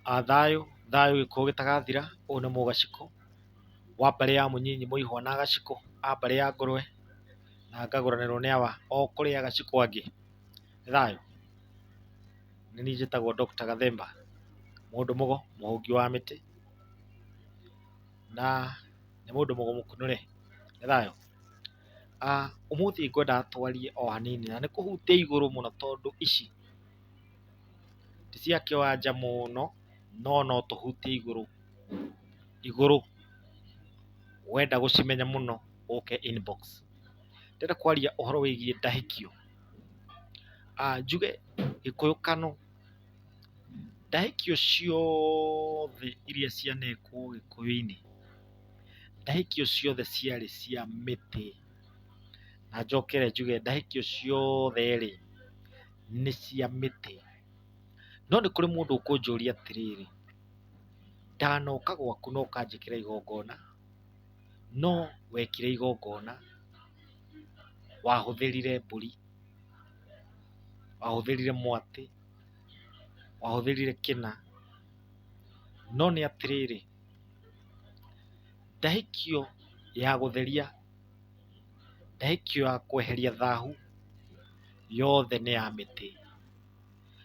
Thayũ thayũ gĩkũyũ gĩtagathira, ũyũ nĩ Mũgacikũ wa mbarĩ ya mũnyinyi mũihwa na Gacikũ a mbarĩ ya ngũrwe, na ngagũranĩrwo nĩ awa o kũrĩ Agacikũ angĩ. Nĩ thayũ? Nĩ niĩ njĩtagwo Doctor Gathemba, mũndũ mũgo mũhũngi wa mĩtĩ, na nĩ mũndũ mũgo mũkunũre. Nĩ thayũ? Ũmũthĩ ngwendaga twarie o hanini na nĩ kũhutia igũrũ mũno tondũ ici ti cia kĩwanja mũno, no no tũhutie igũrũ igũrũ, wenda gũcimenya mũno ũke inbox. Ndĩrenda kwaria ũhoro wĩgiĩ ndahĩkio. Njuge Gĩkũyũ kano, ndahĩkio ciothe iria cianekwo Gĩkũyũ-inĩ, ndahĩkio ciothe ciarĩ cia mĩtĩ. Na njokere njuge ndahĩkio ciothe rĩ, nĩ cia mĩtĩ. No nĩ kũrĩ mũndũ ũkũnjũria atĩrĩrĩ, ndanoka gwaku na ũkanjĩkĩra igongona, no wekire igongona wahũthĩrire mbũri, wahũthĩrire mwatĩ, wahũthĩrire kĩna, no nĩ atĩrĩrĩ, ndahĩkio ya gũtheria, ndahĩkio ya kweheria thahu, yothe nĩ ya mĩtĩ.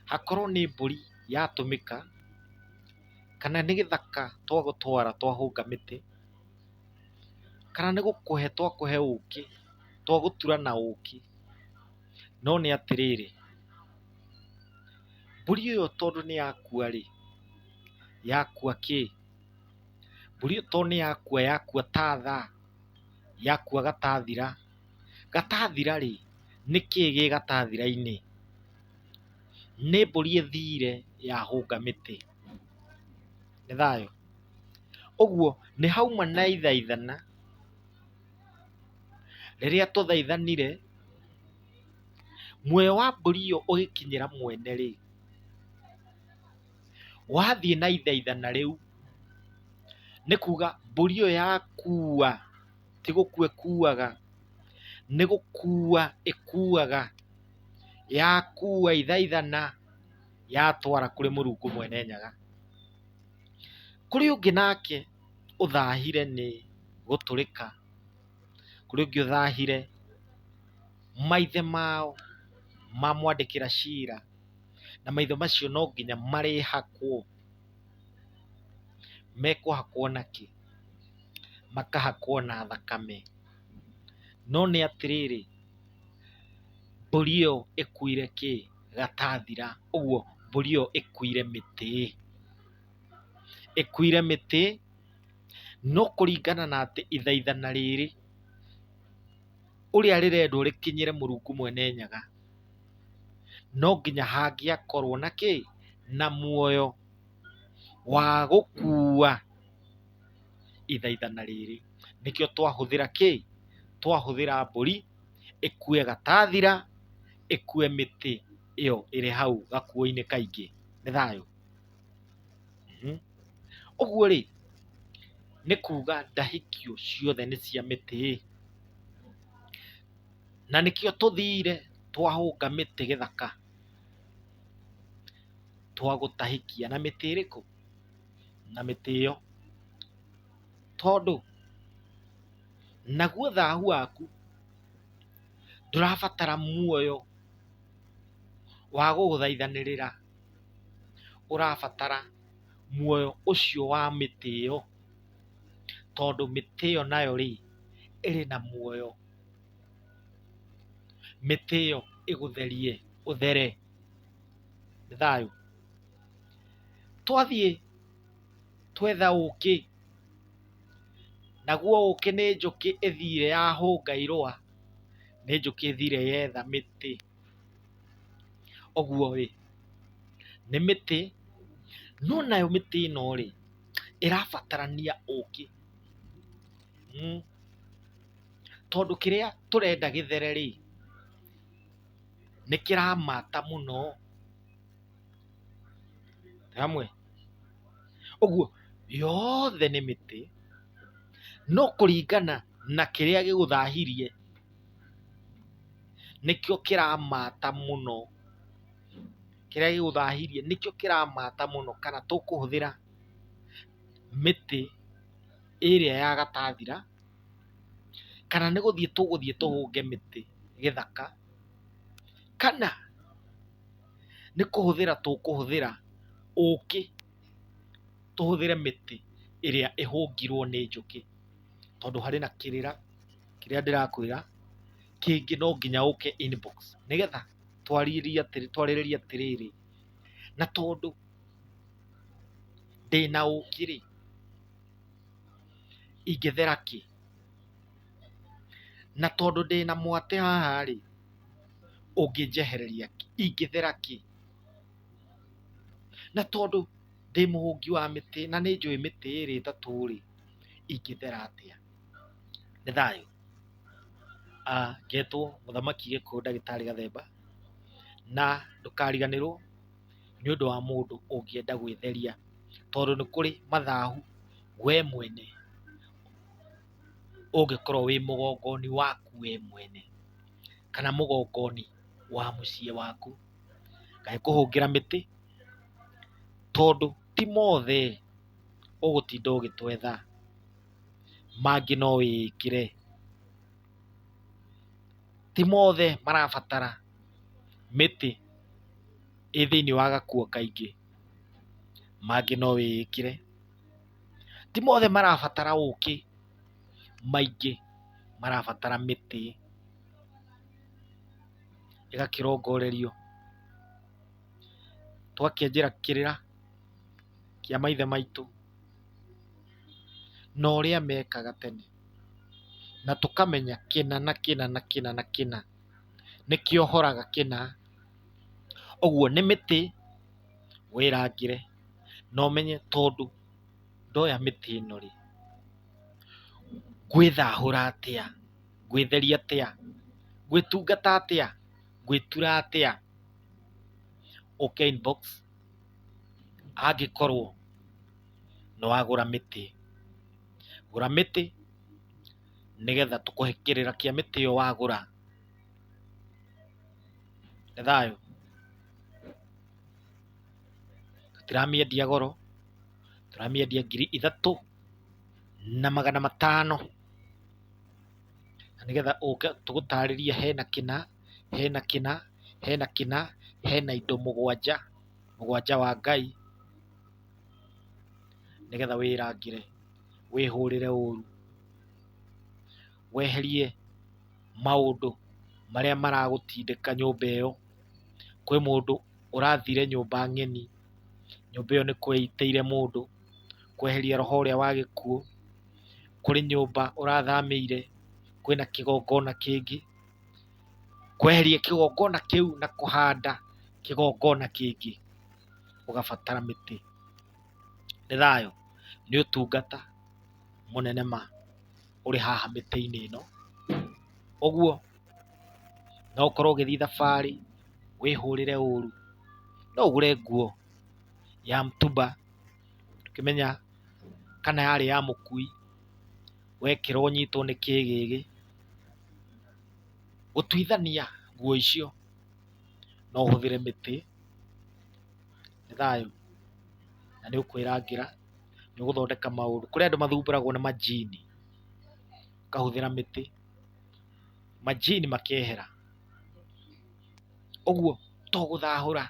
Hakorwo nĩ mbũri yatũmĩka, kana nĩ gĩthaka twagũtwara twahũnga mĩtĩ, kana nĩ gũkũhe twakũhe ũkĩ, twagũtura na ũkĩ, no nĩ atĩrĩrĩ, mbũri ĩyo tondũ nĩ yakua rĩ, yakua kĩ? Mbũri ĩyo tondũ nĩ yakua yakua ta thaa, yakua gatathira. Gatathira rĩ, nĩkĩ gĩ gatathira-inĩ? Nĩ mbũri ĩthire yahũnga mĩtĩ. Nĩ thayũ? Ũguo nĩ hauma na ithaithana, rĩrĩa tũthaithanire, muoyo wa mbũri ĩyo ũgĩkinyĩra mwene rĩ, wathiĩ na ithaithana rĩu, nĩ kuga mbũri ĩyo yakua, ti gũkua ĩkuaga, nĩ gũkua ĩkuaga, yakua ithaithana, yatwara kũrĩ Mũrungu mwene Nyaga. Kũrĩ ũngĩ nake ũthahire nĩ gũtũrĩka, kũrĩ ũngĩ ũthahire maithe mao mamwandĩkĩra cira, na maithe macio no nginya marĩhakwo. Mekũhakwo na kĩ? Makahakwo na thakame. No nĩ atĩrĩrĩ, mbũri ĩyo ĩkuire kĩ? Gatathira. Ũguo mbũri ĩyo ĩkuire mĩtĩ. Ĩkuire mĩtĩ, no kũringana na atĩ ithaithana rĩrĩ, ũrĩa rĩrendwo rĩkinyĩre Mũrungu mwene Nyaga, no nginya hangĩakorwo na kĩ? Na muoyo wa gũkua ithaithana rĩrĩ. Nĩkĩo twahũthĩra kĩ? Twahũthĩra mbũri ĩkue gatathira, ĩkue mĩtĩ ĩyo ĩrĩ hau gakuo-inĩ kaingĩ. Nĩ thayũ? Ũguo rĩ, nĩ kuga ndahĩkio ciothe nĩ cia mĩtĩ, na nĩkĩo tũthire twahũnga mĩtĩ gĩthaka, twagũtahĩkia na mĩtĩ ĩrĩkũ? Na mĩtĩ ĩyo. Tondũ naguo thahu waku ndũrabatara muoyo wa gũgũthaithanĩrĩra, ũrabatara muoyo ũcio wa mĩtĩ ĩyo, tondũ mĩtĩ ĩyo nayo rĩ, ĩrĩ na muoyo. Mĩtĩ ĩyo ĩgũtherie ũthere. Nĩ thayũ? Twathiĩ twetha ũkĩ, naguo ũkĩ nĩ njũkĩ ĩthire yahũnga irũa, nĩ njũkĩ ĩthire yetha mĩtĩ. Ũguo rĩ, nĩ mĩtĩ, no nayo mĩtĩ ĩno rĩ, ĩrabatarania ũkĩ. Tondũ kĩrĩa tũrenda gĩthere rĩ, nĩ kĩramata mũno. Hamwe? Ũguo yothe nĩ mĩtĩ, no kũringana na kĩrĩa gĩgũthahirie, nĩkĩo kĩramata mũno. Kĩrĩa gĩgũthahirie nĩkĩo kĩramata mũno, kana tũkũhũthĩra mĩtĩ ĩrĩa ya gatathira, kana nĩ gũthiĩ tũgũthiĩ tũhũnge mĩtĩ gĩthaka, kana nĩ kũhũthĩra tũkũhũthĩra ũkĩ, tũhũthĩre mĩtĩ ĩrĩa ĩhũngirwo nĩ njũkĩ, tondũ harĩ na kĩrĩra kĩrĩa ndĩrakwĩra kĩngĩ no nginya ũke inbox nĩgetha twarĩrĩrie atĩrĩrĩ, na tondũ ndĩna ũkĩ rĩ, ingĩthera kĩ? Na tondũ ndĩna mwatĩ haha rĩ, ũngĩnjehereria kĩ? Ingĩthera kĩ? Na tondũ ndĩ mũhũngi wa mĩtĩ na nĩ njũĩ mĩtĩ ĩrĩ ĩtatũ rĩ, ingĩthera atĩa? Nĩ thayũ. Ngetwo Mũthamaki Gĩkũyũ ndagĩtarĩ Gathemba, na ndũkariganĩrwo nĩ ũndũ wa mũndũ ũngĩenda gwĩtheria, tondũ nĩ kũrĩ mathahu we mwene ũngĩkorwo wĩ mũgongoni waku we mwene, kana mũgongoni wa mũciĩ waku. Ngagĩkũhũngĩra mĩtĩ, tondũ ti mothe ũgũtinda ũgĩtwetha, mangĩ no wĩĩkĩre. Ti mothe marabatara mĩtĩ ĩ thĩiniĩ wa gakuo kaingĩ, mangĩ no wĩĩkĩre. Ti mothe marabatara ũkĩ, maingĩ marabatara mĩtĩ ĩgakĩrongorerio. Twakĩanjĩra kĩrĩra kĩa maithe maitũ na ũrĩa mekaga tene, na tũkamenya kĩna na kĩna na kĩna na kĩna nĩkĩohoraga kĩna. Ũguo nĩ mĩtĩ wĩrangĩre na ũmenye tondũ ndoya mĩtĩ ĩno rĩ, ngwĩthahũra atĩa, ngwĩtheria atĩa, ngwĩtungata atĩa, ngwĩtura atĩa? Ũke inbox angĩkorwo nĩ wagũra mĩtĩ. Gũra mĩtĩ nĩgetha tũkũhe kĩrĩra kĩa mĩtĩ ĩyo wagũra. Nĩ thayũ. Tũtiramĩendia goro, tũramĩendia 3500, na nĩgetha ũke tũgũtarĩrie hena kĩna, hena kĩna, hena kĩna, hena indo mũgwanja, mũgwanja wa Ngai, nĩgetha wĩrangĩre, wĩhũrĩre ũru, weherie maũndũ marĩa maragũtindĩka nyũmba ĩyo. Kwĩ mũndũ ũrathire nyũmba ng'eni, nyũmba ĩyo nĩ kwĩitĩire mũndũ, kweheria roho ũrĩa wa gĩkuũ. Kũrĩ nyũmba ũrathamĩire, kwĩna kĩgongona kĩngĩ, kweheria kĩgongona kĩu na kũhanda kĩgongona kĩngĩ, ũgabatara mĩtĩ. Nĩ thayũ, nĩ ũtungata mũnene ma ũrĩ haha mĩtĩ-inĩ ĩno. Ũguo no ũkorwo ũgĩthiĩ thabarĩ wĩhũrĩre ũru, no ũgũre nguo ya mtumba ndũkĩmenya kana yarĩ ya mũkui, wekĩra ũnyitwo nĩ kĩgĩgĩ. Gũtuithania nguo icio no ũhũthĩre mĩtĩ. Nĩ thayũ, na nĩ ũkwĩrangĩra, nĩ ũgũthondeka maũndũ. Kũrĩ andũ mathumbũragwo nĩ majini, ũkahũthĩra mĩtĩ, majini makehera. Ũguo to gũthahũra,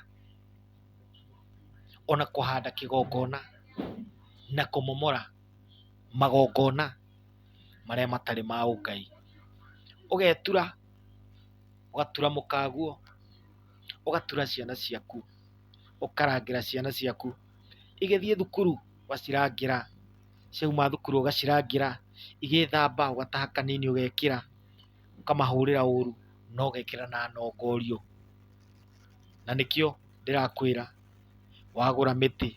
ona kũhanda kĩgongona na kũmomora magongona marĩa matarĩ ma ũngai. Ũgetura, ũgatura mũkaguo, ũgatura ciana ciaku, ũkarangĩra ciana ciaku igĩthiĩ thukuru ũgacirangĩra, ciauma thukuru ũgacirangĩra, igĩthamba ũgataha kanini ũgekĩra, ũkamahũrĩra ũru na ũgekĩra na nongorio. Na nĩkĩo ndĩrakwĩra wagũra mĩtĩ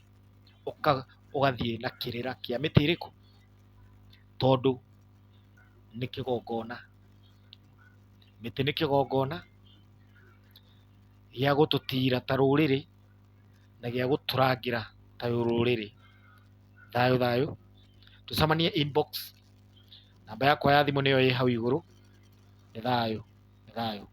ũgathiĩ na kĩrĩra kĩa mĩtĩ ĩrĩkũ, tondũ nĩ kĩgongona. Mĩtĩ nĩ kĩgongona gĩa gũtũtira ta rũrĩrĩ na gĩa gũtũrangĩra ta rũrĩrĩ. Thayũ thayũ, tũcemanie inbox, namba yakwa ya thimũ nĩyo ĩ hau igũrũ. Nĩ thayũ, nĩ thayũ.